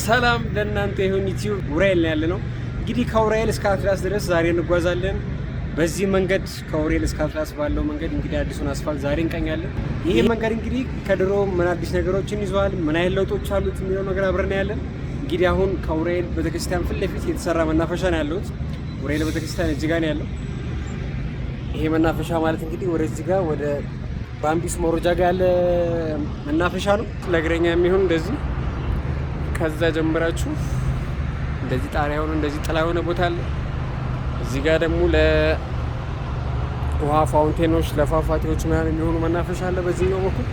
ሰላም ለእናንተ ይሁን። ዩቲዩብ ኡራኤል ነው ያለነው። እንግዲህ ከኡራኤል እስከ አትላስ ድረስ ዛሬ እንጓዛለን። በዚህ መንገድ ከኡራኤል እስከ አትላስ ባለው መንገድ እንግዲህ አዲሱን አስፋልት ዛሬ እንቃኛለን። ይህ መንገድ እንግዲህ ከድሮ ምን አዲስ ነገሮችን ይዘዋል፣ ምን አይነት ለውጦች አሉት የሚለው ነገር አብረን ያለን። እንግዲህ አሁን ከኡራኤል ቤተክርስቲያን ፊት ለፊት የተሰራ መናፈሻ ነው ያለሁት። ኡራኤል ቤተክርስቲያን እዚህ ጋር ነው ያለው። ይሄ መናፈሻ ማለት እንግዲህ ወደዚህ ጋር ወደ ባምቢስ መውረጃ ጋር ያለ መናፈሻ ነው። ለእግረኛ የሚሆን እንደዚህ ከዛ ጀምራችሁ እንደዚህ ጣሪያ የሆነ እንደዚህ ጥላ የሆነ ቦታ አለ። እዚህ ጋር ደግሞ ለውሃ fountain ኦች ለፏፏቴዎች ምናምን የሚሆኑ መናፈሻ አለ በዚህኛው በኩል።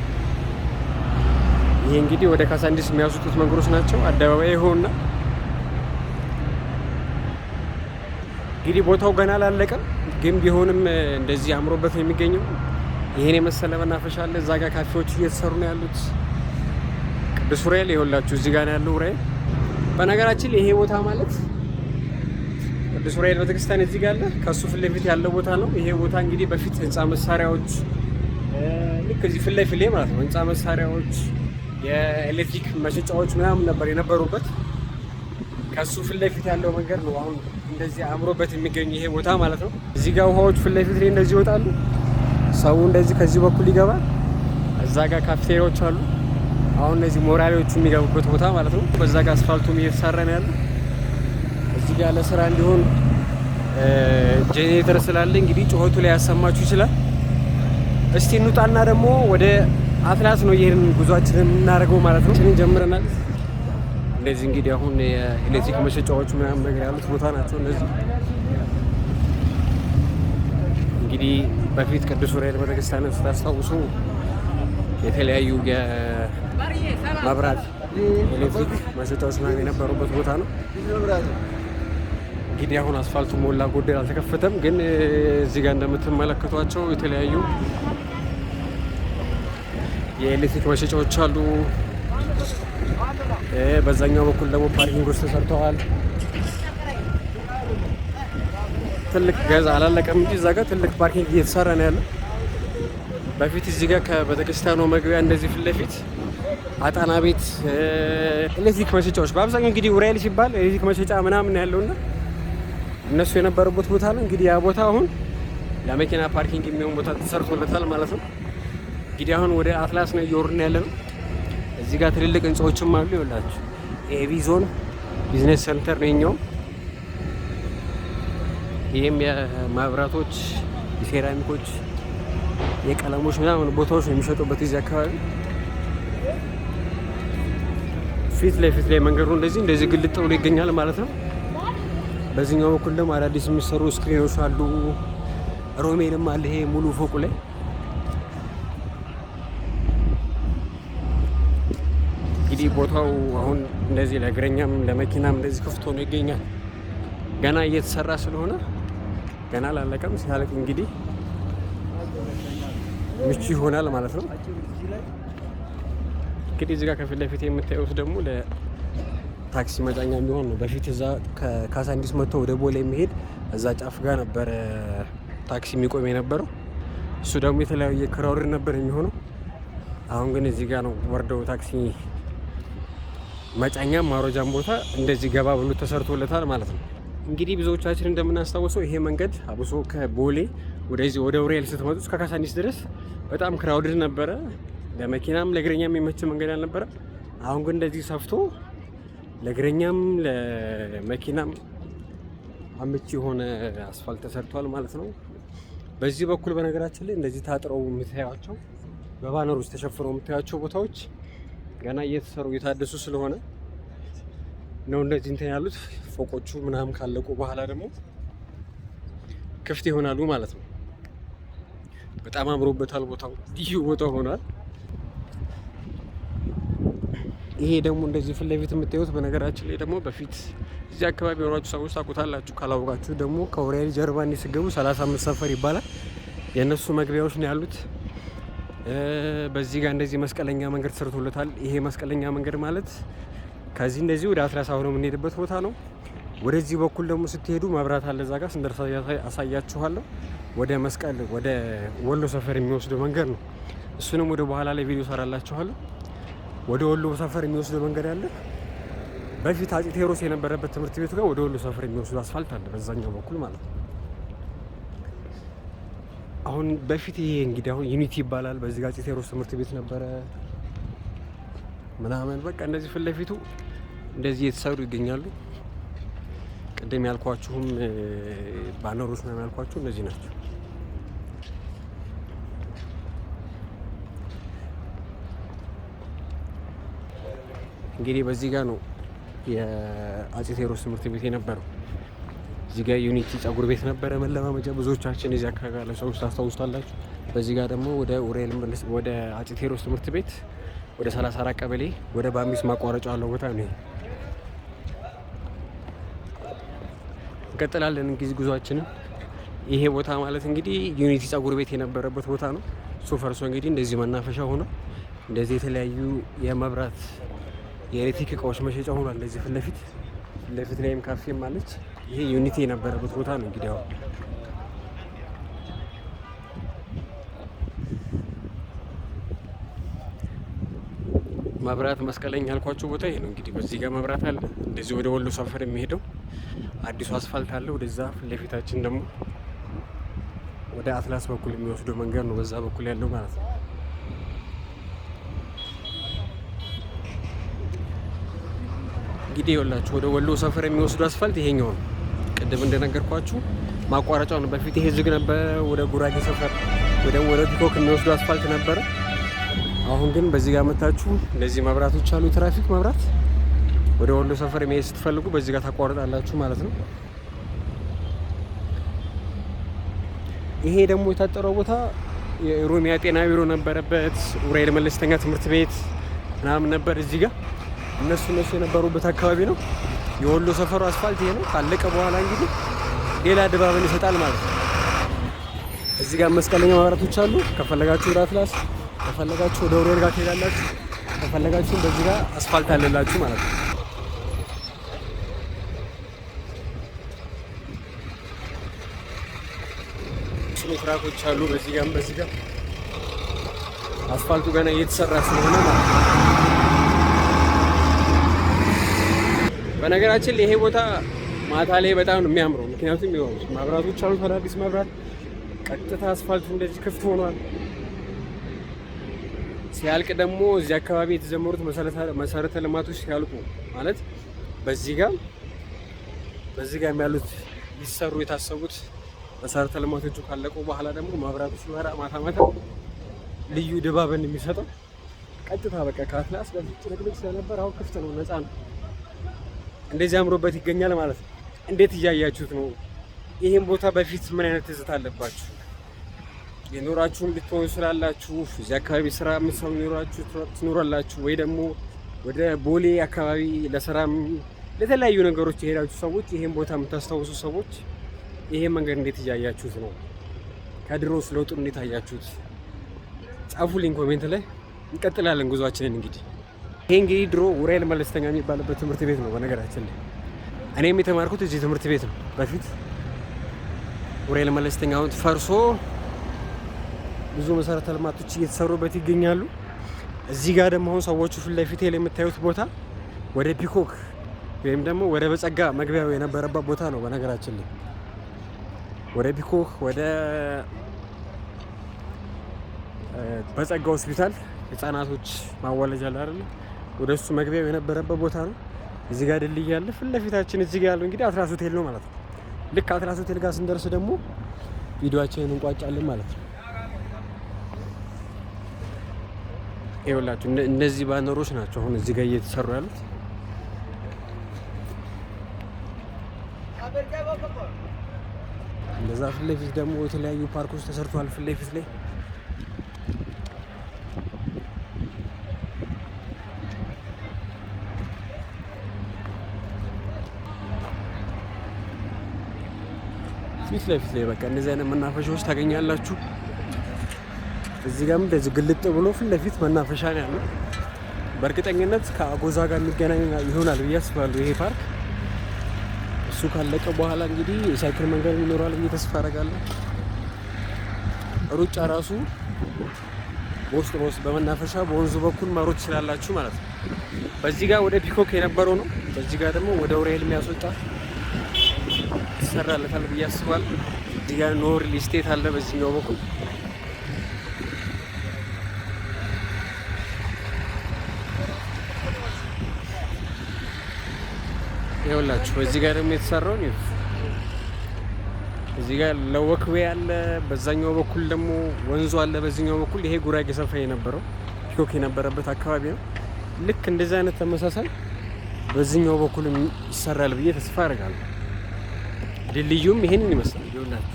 ይሄ እንግዲህ ወደ ካሳንዲስ የሚያስወጡት መንገዶች ናቸው። አደባባይ ይኸውና እንግዲህ ቦታው ገና አላለቀም፣ ግን ቢሆንም እንደዚህ አምሮበት ነው የሚገኘው። ይሄን የመሰለ መናፈሻ አለ። እዛ ጋር ካፌዎች እየተሰሩ ነው ያሉት። ቅዱስ ኡራኤል ይኸውላችሁ እዚህ ጋር ነው ያለው ኡራኤል። በነገራችን ላይ ይሄ ቦታ ማለት ቅዱስ ኡራኤል ቤተክርስቲያን እዚህ ጋር አለ። ከሱ ፊት ለፊት ያለው ቦታ ነው። ይሄ ቦታ እንግዲህ በፊት ህንፃ መሳሪያዎች ልክ እዚህ ፊት ለፊት ላይ ማለት ነው ህንፃ መሳሪያዎች፣ የኤሌክትሪክ መሸጫዎች ምናምን ነበር የነበሩበት። ከሱ ፊት ለፊት ያለው መንገድ ነው አሁን እንደዚህ አምሮበት የሚገኝ ይሄ ቦታ ማለት ነው። እዚህ ጋር ውሃዎች ፊት ለፊት ላይ እንደዚህ ይወጣሉ። ሰው እንደዚህ ከዚህ በኩል ይገባል። እዛ ጋር ካፍቴሪያዎች አሉ። አሁን እነዚህ ሞራሌዎቹ የሚገቡበት ቦታ ማለት ነው። በዛ ጋር አስፋልቱም እየተሰራ ነው ያለው። እዚህ ጋር ለስራ እንዲሆን ጄኔሬተር ስላለ እንግዲህ ጩኸቱ ላይ ያሰማችሁ ይችላል። እስቲ እንውጣና ደግሞ ወደ አትላስ ነው እየሄድን ጉዟችንን የምናደርገው ማለት ነው። ጀምረናል። እንደዚህ እንግዲህ አሁን የኤሌክትሪክ መሸጫዎች ምናምን ነገር ያሉት ቦታ ናቸው እነዚህ። እንግዲህ በፊት ቅዱስ ኡራኤል ቤተክርስቲያንን ስታስታውሱ የተለያዩ የመብራት ኤሌክትሪክ መሸጫዎች ምናምን የነበሩበት ቦታ ነው። እንግዲህ አሁን አስፋልቱ ሞላ ጎደል አልተከፈተም፣ ግን እዚህ ጋር እንደምትመለከቷቸው የተለያዩ የኤሌክትሪክ መሸጫዎች አሉ። በዛኛው በኩል ደግሞ parking ኦች ተሰርተዋል። ትልቅ ገዛ አላለቀም እንጂ እዛ ጋር ትልቅ parking እየተሰራ ነው ያለው። በፊት እዚህ ጋር ከቤተክርስቲያኑ መግቢያ እንደዚህ ፊት ለፊት አጣና ቤት ኤሌክትሪክ መሸጫዎች በአብዛኛው እንግዲህ ኡራኤል ሲባል ኤሌክትሪክ መሸጫ ምናምን ያለውና እነሱ የነበሩበት ቦታ ነው። እንግዲህ ያ ቦታ አሁን ለመኪና parking የሚሆን ቦታ ተሰርቶለታል ማለት ነው። እንግዲህ አሁን ወደ አትላስ ነው እየወረድን ያለ ነው። እዚህ ጋር ትልልቅ ህንጻዎችም አሉ። ይኸውላችሁ ኤቢ ዞን business center ነው የኛው። ይህም የመብራቶች የሴራሚኮች የቀለሞች ምናምን ቦታዎች ነው የሚሸጡበት እዚህ አካባቢ። ፊት ለፊት ላይ መንገዱ እንደዚህ እንደዚህ ግልጥ ብሎ ይገኛል ማለት ነው። በዚህኛው በኩል ደግሞ አዳዲስ የሚሰሩ screen ኦች አሉ። ሮሜንም አለ ይሄ ሙሉ ፎቁ ላይ። እንግዲህ ቦታው አሁን እንደዚህ ለእግረኛም ለመኪናም እንደዚህ ክፍት ሆኖ ይገኛል። ገና እየተሰራ ስለሆነ ገና አላለቀም። ሲያልቅ እንግዲህ ምቹ ይሆናል ማለት ነው። እንግዲህ እዚህ ጋር ከፊት ለፊት የምታዩት ደግሞ ለታክሲ መጫኛ የሚሆን ነው። በፊት እዛ ከካሳንዲስ መጥቶ ወደ ቦሌ የሚሄድ እዛ ጫፍ ጋር ነበረ ታክሲ የሚቆም የነበረው። እሱ ደግሞ የተለያየ crowd ነበር የሚሆነው። አሁን ግን እዚህ ጋር ነው ወርደው ታክሲ መጫኛም ማውረጃም ቦታ እንደዚህ ገባ ብሎ ተሰርቶለታል ማለት ነው። እንግዲህ ብዙዎቻችን እንደምናስታውሰው ይሄ መንገድ አብሶ ከቦሌ ወደዚህ ወደ ኡራኤል ስትመጡ እስከ ካሳንዲስ ድረስ በጣም crowded ነበረ። ለመኪናም ለእግረኛም የሚመች መንገድ አልነበረ። አሁን ግን እንደዚህ ሰፍቶ ለእግረኛም ለመኪናም አመቺ የሆነ አስፋልት ተሰርቷል ማለት ነው። በዚህ በኩል በነገራችን ላይ እንደዚህ ታጥረው የምታያቸው በ banner ኦች ተሸፍነው የምታያቸው ቦታዎች ገና እየተሰሩ እየታደሱ ስለሆነ ነው እንደዚህ እንትን ያሉት። ፎቆቹ ምናምን ካለቁ በኋላ ደግሞ ክፍት ይሆናሉ ማለት ነው። በጣም አምሮበታል ቦታው፣ ልዩ ቦታ ሆኗል። ይሄ ደግሞ እንደዚህ ፊት ለፊት የምታዩት በነገራችን ላይ ደግሞ በፊት እዚህ አካባቢ የሆናችሁ ሰዎች ታውቁታላችሁ። ካላወቃችሁ ደግሞ ከኡራኤል ጀርባ እንዲህ ስትገቡ 35 ሰፈር ይባላል። የእነሱ መግቢያዎች ነው ያሉት። በዚህ ጋር እንደዚህ መስቀለኛ መንገድ ተሰርቶለታል። ይሄ መስቀለኛ መንገድ ማለት ከዚህ እንደዚህ ወደ አትላስ አሁን የምንሄድበት ቦታ ነው። ወደዚህ በኩል ደግሞ ስትሄዱ መብራት አለ እዛ ጋር ስንደርስ አሳያችኋለሁ። ወደ መስቀል ወደ ወሎ ሰፈር የሚወስደው መንገድ ነው። እሱንም ወደ በኋላ ላይ ቪዲዮ ሰራላችኋለሁ። ወደ ወሎ ሰፈር የሚወስደው መንገድ አለ። በፊት አፄ ቴዎድሮስ የነበረበት ትምህርት ቤቱ ጋር ወደ ወሎ ሰፈር የሚወስዱ አስፋልት አለ፣ በዛኛው በኩል ማለት ነው። አሁን በፊት ይሄ እንግዲህ አሁን ዩኒቲ ይባላል። በዚህ ጋር አፄ ቴዎድሮስ ትምህርት ቤት ነበረ ምናምን። በቃ እንደዚህ ፊት ለፊቱ እንደዚህ የተሰሩ ይገኛሉ። ቅድም ያልኳችሁም ባነሮች ምናምን ያልኳችሁ እነዚህ ናቸው። እንግዲህ በዚህ ጋር ነው የአፄ ቴዎድሮስ ትምህርት ቤት የነበረው። እዚህ ጋር ዩኒቲ ጸጉር ቤት ነበረ መለማመጃ። ብዙዎቻችን እዚህ አካባቢ ያለ ሰዎች ታስታውሱታላችሁ። በዚህ ጋር ደግሞ ወደ ኡራኤል ወደ አፄ ቴዎድሮስ ትምህርት ቤት ወደ 34 ቀበሌ ወደ ባምቢስ ማቋረጫ ያለው ቦታ ነው። እንቀጥላለን እንግዲህ ጉዟችንን። ይሄ ቦታ ማለት እንግዲህ ዩኒቲ ጸጉር ቤት የነበረበት ቦታ ነው። እሱ ፈርሶ እንግዲህ እንደዚህ መናፈሻ ሆኖ እንደዚህ የተለያዩ የመብራት የኤሌክትሪክ እቃዎች መሸጫ ሆኗል። እንደዚህ ፊት ለፊት ፊት ለፊት ላይም ካፌም አለች። ይሄ ዩኒቲ የነበረበት ቦታ ነው። እንግዲህ አሁን መብራት መስቀለኛ ያልኳቸው ቦታ ይሄ ነው። እንግዲህ በዚህ ጋር መብራት አለ። እንደዚህ ወደ ወሎ ሰፈር የሚሄደው አዲሱ አስፋልት አለ። ወደዛ ፊት ለፊታችን ደግሞ ወደ አትላስ በኩል የሚወስደው መንገድ ነው፣ በዛ በኩል ያለው ማለት ነው። እንግዲህ ይኸውላችሁ ወደ ወሎ ሰፈር የሚወስዱ አስፋልት ይሄኛው ነው። ቅድም እንደነገርኳችሁ ማቋረጫው ነው። በፊት ይሄ ዝግ ነበረ። ወደ ጉራጌ ሰፈር ወደ ፒኮክ የሚወስዱ አስፋልት ነበረ። አሁን ግን በዚህ ጋር መታችሁ እንደዚህ መብራቶች አሉ፣ የትራፊክ መብራት። ወደ ወሎ ሰፈር መሄድ ስትፈልጉ በዚህ ጋር ታቋርጣላችሁ ማለት ነው። ይሄ ደግሞ የታጠረው ቦታ የኦሮሚያ ጤና ቢሮ ነበረበት፣ ኡራኤል መለስተኛ ትምህርት ቤት ምናምን ነበር እዚህ ጋር እነሱ የነበሩበት አካባቢ ነው። የወሎ ሰፈሩ አስፋልት ይሄ ነው። ካለቀ በኋላ እንግዲህ ሌላ ድባብን ይሰጣል ማለት ነው። እዚህ ጋር መስቀለኛ መብራቶች አሉ። ከፈለጋችሁ ወደ አትላስ፣ ከፈለጋችሁ ወደ ኡራኤል ጋር ትሄዳላችሁ። ከፈለጋችሁ በዚህ ጋር አስፋልት አለላችሁ ማለት ነው። ትራኮች አሉ። በዚህ ጋርም በዚህ ጋር አስፋልቱ ገና እየተሰራ ስለሆነ ማለት ነው። በነገራችን ላይ ይሄ ቦታ ማታ ላይ በጣም ነው የሚያምረው። ምክንያቱም ይኸው መብራቶች አሉት፣ አዳዲስ መብራት፣ ቀጥታ አስፋልቱ እንደዚህ ክፍት ሆኗል። ሲያልቅ ደግሞ እዚህ አካባቢ የተጀመሩት መሰረተ ልማቶች ሲያልቁ ማለት በዚህ ጋር በዚህ ጋር ያሉት ሊሰሩ የታሰቡት መሰረተ ልማቶቹ ካለቁ በኋላ ደግሞ መብራቱ ሲበራ ማታ ማታ ልዩ ድባብን የሚሰጠው ቀጥታ በቃ ከአትላስ በፊት ጭንቅንቅ ስለነበር አሁን ክፍት ነው፣ ነፃ ነው። እንደዚህ አምሮበት ይገኛል ማለት ነው። እንዴት እያያችሁት ነው? ይሄን ቦታ በፊት ምን አይነት ትዝታ አለባችሁ? የኖራችሁም ልትሆኑ ስላላችሁ እዚህ አካባቢ ስራ የምትሰሩ ኖራችሁ ትኖራላችሁ፣ ወይ ደግሞ ወደ ቦሌ አካባቢ ለስራም ለተለያዩ ነገሮች የሄዳችሁ ሰዎች ይሄን ቦታ የምታስታውሱ ሰዎች ይሄ መንገድ እንዴት እያያችሁት ነው? ከድሮስ ለውጡ እንዴት አያችሁት? ጻፉልኝ comment ላይ። እንቀጥላለን ጉዟችንን። እንግዲህ ይሄ እንግዲህ ድሮ ኡራኤል መለስተኛ የሚባልበት ትምህርት ቤት ነው። በነገራችን ላይ እኔም የተማርኩት እዚህ ትምህርት ቤት ነው። በፊት ኡራኤል መለስተኛ አሁን ፈርሶ ብዙ መሰረተ ልማቶች እየተሰሩበት ይገኛሉ። እዚህ ጋር ደግሞ አሁን ሰዎቹ ፊት ለፊት ላይ የምታዩት ቦታ ወደ ፒኮክ ወይም ደግሞ ወደ በጸጋ መግቢያው የነበረበት ቦታ ነው። በነገራችን ላይ ወደ ፒኮክ ወደ በጸጋ ሆስፒታል ህጻናቶች ማዋለጃ አለ አይደል? ወደ እሱ መግቢያው የነበረበት ቦታ ነው። እዚህ ጋር ድልድይ አለ። ፊት ለፊታችን እዚህ ጋር ያለው እንግዲህ አትላስ ሆቴል ነው ማለት ነው። ልክ አትላስ ሆቴል ጋር ስንደርስ ደግሞ ቪዲዮአችንን እንቋጫለን ማለት ነው። ይኸውላችሁ እነዚህ ባነሮች ናቸው አሁን እዚህ ጋር እየተሰሩ ያሉት። እንደዛ ፊት ለፊት ደግሞ የተለያዩ ፓርኮች ተሰርተዋል። ፊት ለፊት ላይ ፊት ለፊት ላይ በቃ እንደዚህ አይነት መናፈሻዎች ታገኛላችሁ። እዚህ ጋርም እንደዚህ ግልጥ ብሎ ፊት ለፊት መናፈሻ ነው ያለው። በእርግጠኝነት ከአጎዛ ጋር የሚገናኝ ይሆናል ብዬ አስባለሁ ይሄ ፓርክ። እሱ ካለቀ በኋላ እንግዲህ የሳይክል መንገድ ይኖራል ብዬ ተስፋ አደርጋለሁ። ሩጫ ራሱ በውስጥ በውስጥ በመናፈሻ በወንዙ በኩል መሮጥ ትችላላችሁ ማለት ነው። በዚህ ጋር ወደ ፒኮክ የነበረው ነው። በዚህ ጋር ደግሞ ወደ ኡራኤል የሚያስወጣ ይሰራለታል ብዬ አስባለሁ። እዚህ ጋር ኖህ ሪል ስቴት አለ በዚህኛው በኩል። ይኸውላችሁ በዚህ ጋር ደግሞ የተሰራውን ይኸው እዚህ ጋር ለ walkway አለ። በዛኛው በኩል ደግሞ ወንዙ አለ። በዚህኛው በኩል ይሄ ጉራጌ ሰፈር የነበረው ፒኮክ የነበረበት አካባቢ ነው። ልክ እንደዚህ አይነት ተመሳሳይ በዚህኛው በኩል ይሰራል ብዬ ተስፋ አደርጋለሁ። ድልድዩም ይሄንን ይመስላል። ይኸውላችሁ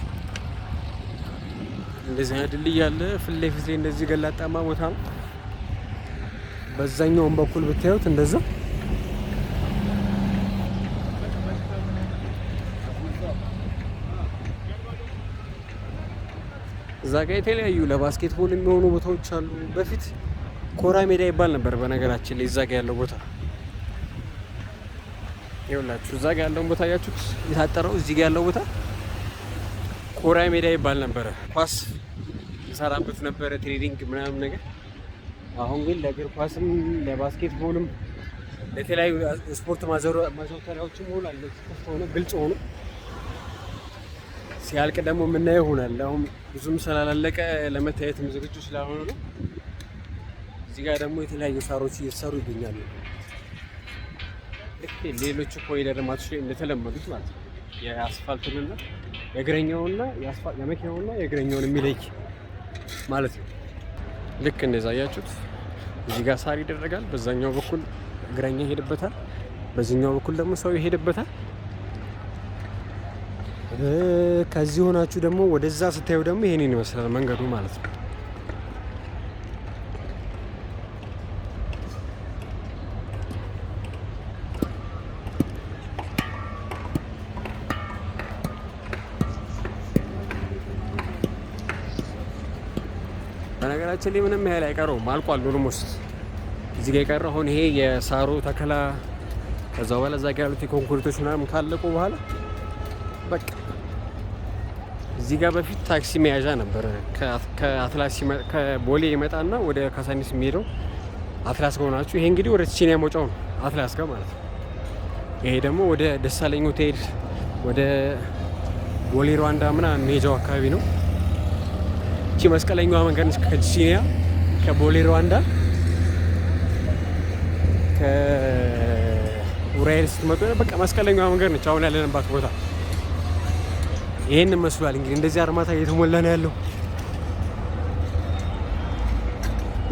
እንደዚህ አይነት ድልድይ አለ። ፊት ለፊት ላይ እንደዚህ ገላጣማ ቦታ ነው። በዛኛውም በኩል ብታዩት እንደዛ። እዛ ጋር የተለያዩ ለ basketball የሚሆኑ ቦታዎች አሉ። በፊት ኮራ ሜዳ ይባል ነበር። በነገራችን ላይ እዛ ጋ ያለው ቦታ ይኸውላችሁ፣ እዛ ጋ ያለውን ቦታ አያችሁት? የታጠረው እዚህ ጋ ያለው ቦታ ኮራ ሜዳ ይባል ነበረ። ኳስ እንሰራበት ነበረ፣ training ምናምን ነገር። አሁን ግን ለእግር ኳስም ለ basketball ም ለተለያዩ ስፖርት ማዘውተሪያዎችም ሆኗል። ክፍት ሆኖ ግልጽ ሆኖ ሲያልቅ ደግሞ የምናየው ይሆናል። አሁን ብዙም ስላላለቀ ለመታየትም ዝግጁ ስላልሆነ ነው። እዚህ ጋር ደግሞ የተለያዩ ሳሮች እየተሰሩ ይገኛሉ። ልክ ሌሎቹ ኮሪደር ልማቶች ላይ እንደተለመዱት ማለት ነው። የአስፋልቱንና የእግረኛውና የመኪናውና የእግረኛውን የሚለይ ማለት ነው። ልክ እንደዛ አያችሁት። እዚህ ጋር ሳር ይደረጋል። በዛኛው በኩል እግረኛ ይሄድበታል። በዚህኛው በኩል ደግሞ ሰው ይሄድበታል። ከዚህ ሆናችሁ ደግሞ ወደዛ ስታዩ ደግሞ ይሄንን ይመስላል መንገዱ ማለት ነው። በነገራችን ላይ ምንም ያህል አይቀረውም፣ አልቋል almost። እዚህ ጋር የቀረው አሁን ይሄ የሳሩ ተከላ ከዛ በኋላ እዛ ጋር ያሉት የኮንክሪቶች ምናምን ካለቁ በኋላ በቃ። እዚህ ጋር በፊት ታክሲ መያዣ ነበረ። ከአትላስ ከቦሌ ይመጣና ወደ ካሳንቺስ የሚሄደው አትላስ ከሆናችሁ ይሄ እንግዲህ ወደ ቺቺኒያ መውጫው ነው፣ አትላስ ጋር ማለት ነው። ይሄ ደግሞ ወደ ደሳለኝ ሆቴል፣ ወደ ቦሌ ሩዋንዳ ምናምን መሄጃው አካባቢ ነው። እቺ መስቀለኛዋ መንገድ ነች። ከቺቺኒያ፣ ከቦሌ ሩዋንዳ፣ ከኡራኤል ስትመጡ በቃ መስቀለኛዋ መንገድ ነች አሁን ያለንባት ቦታ። ይሄን መስሏል እንግዲህ። እንደዚህ አርማታ እየተሞላ ነው ያለው።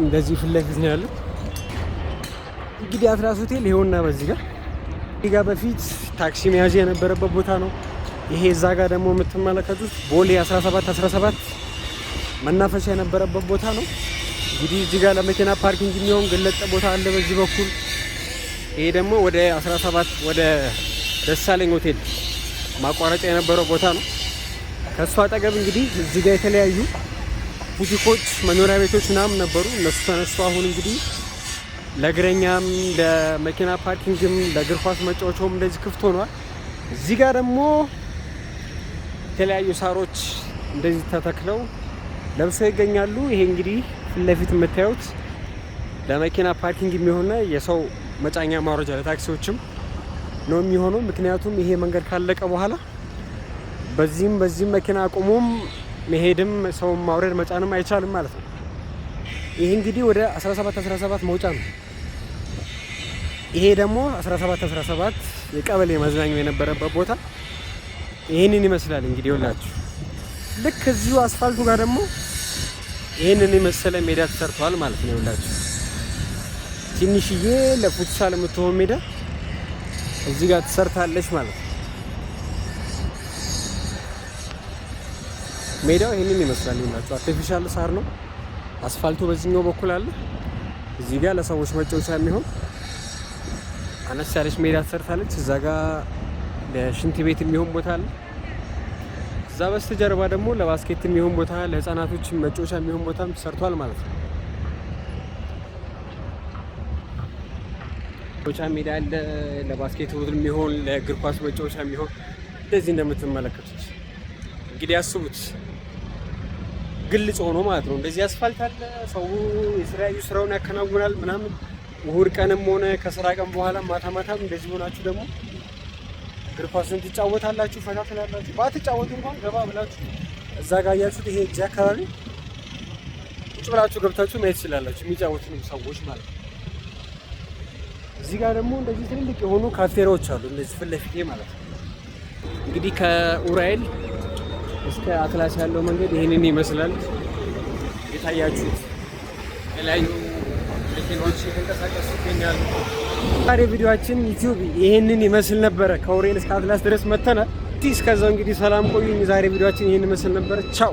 እንደዚህ ፊት ለፊት ነው ያለው። እንግዲህ አትላስ ሆቴል ይኸውና፣ በዚህ ጋር እዚህ ጋር በፊት ታክሲ መያዣ የነበረበት ቦታ ነው። ይሄ እዛ ጋር ደግሞ የምትመለከቱት ቦሌ 17 17 መናፈሻ የነበረበት ቦታ ነው። እንግዲህ እዚህ ጋር ለመኪና parking የሚሆን ግለጥ ቦታ አለ በዚህ በኩል። ይሄ ደግሞ ወደ 17 ወደ ደሳለኝ ሆቴል ማቋረጫ የነበረው ቦታ ነው። ከእሱ አጠገብ እንግዲህ እዚህ ጋር የተለያዩ ቡቲኮች፣ መኖሪያ ቤቶች ምናምን ነበሩ። እነሱ ተነስቶ አሁን እንግዲህ ለእግረኛም ለመኪና parking ም ለእግር ኳስ መጫወቻውም እንደዚህ ክፍት ሆኗል። እዚህ ጋር ደግሞ የተለያዩ ሳሮች እንደዚህ ተተክለው ለብሰው ይገኛሉ። ይሄ እንግዲህ ፊት ለፊት የምታዩት ለመኪና parking የሚሆንና የሰው መጫኛ ማውረጃ ለታክሲዎችም ነው የሚሆነው። ምክንያቱም ይሄ መንገድ ካለቀ በኋላ በዚህም በዚህም መኪና አቁሞም መሄድም ሰው ማውረድ መጫንም አይቻልም ማለት ነው። ይሄ እንግዲህ ወደ 17 17 መውጫ ነው። ይሄ ደግሞ 17 17 የቀበሌ መዝናኛው የነበረበት ቦታ ይህንን ይመስላል። እንግዲህ ይኸውላችሁ ልክ እዚሁ አስፋልቱ ጋር ደግሞ ይህንን የመሰለ ሜዳ ተሰርቷል ማለት ነው። ይኸውላችሁ ትንሽዬ ለ futsal የምትሆን ሜዳ እዚህ ጋር ተሰርታለች ማለት ነው። ሜዳው ይህንን ይመስላል። ይኸውላችሁ artificial ሳር ነው። አስፋልቱ በዚህኛው በኩል አለ። እዚህ ጋር ለሰዎች መጫወቻ የሚሆን አነስ ያለች ሜዳ ተሰርታለች። እዛ ጋር ለሽንት ቤት የሚሆን ቦታ አለ። እዛ በስተጀርባ ደግሞ ለ basket የሚሆን ቦታ፣ ለህፃናቶች መጫወቻ የሚሆን ቦታም ተሰርቷል ማለት ነው። መጫወቻ ሜዳ አለ። ለ basket የሚሆን፣ ለእግር ኳስ መጫወቻ የሚሆን እንደዚህ እንደምትመለከቱት እንግዲህ አስቡት። ግልጽ ሆኖ ማለት ነው። እንደዚህ አስፋልት አለ። ሰው የተለያዩ ስራውን ያከናውናል ምናምን። እሁድ ቀንም ሆነ ከስራ ቀን በኋላ ማታ ማታም እንደዚህ ሆናችሁ ደግሞ እግር ኳስን ትጫወታላችሁ፣ ፈታ ትላላችሁ። ባትጫወቱ እንኳን ገባ ብላችሁ እዛ ጋር እያችሁት ይሄ እዚህ አካባቢ ቁጭ ብላችሁ ገብታችሁ ማየት ትችላላችሁ፣ የሚጫወቱንም ሰዎች ማለት ነው። እዚህ ጋር ደግሞ እንደዚህ ትልልቅ የሆኑ ካፍቴሪያዎች አሉ፣ እንደዚህ ፊት ለፊቴ ማለት ነው። እንግዲህ ከኡራኤል እስከ አትላስ ያለው መንገድ ይህንን ይመስላል። የታያችሁት የተለያዩ መኪናዎች እየተንቀሳቀሱ ይገኛሉ። ዛሬ ቪዲዮአችን YouTube ይህንን ይመስል ነበረ። ከኡራኤል እስከ አትላስ ድረስ መተናል። እስከዛው እንግዲህ ሰላም ቆዩኝ። ዛሬ ቪዲዮአችን ይህንን ይመስል ነበረ። ቻው።